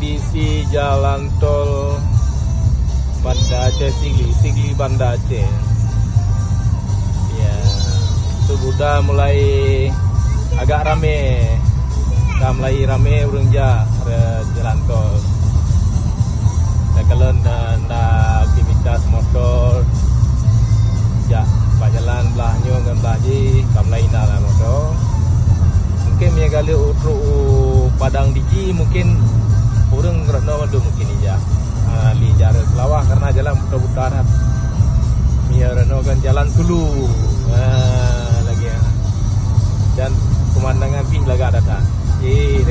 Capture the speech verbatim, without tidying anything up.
Isi jalan tol Banda Aceh Sigli, Sigli Banda Aceh. Ya, tu udah mulai agak ramé. Ka mulai ramé ureuëng jak re jalan tol. Takalon na, na aktivitas motor jak bak jalan blah nyoe ngon blah jih, ka mulai na lah motor. Mungkin meunyoe ka lheueh u trok u Padang Diji, mungkin ureuëng rot nyoe mandum mungkin ijak. Ha, lé jak rot Seulawah karena jalan putar-putar. Meunyoe rot nyoe kan jalan Sulu. Ha, lagi, ha. Dan pemandangan pih lagak that-that. Eh,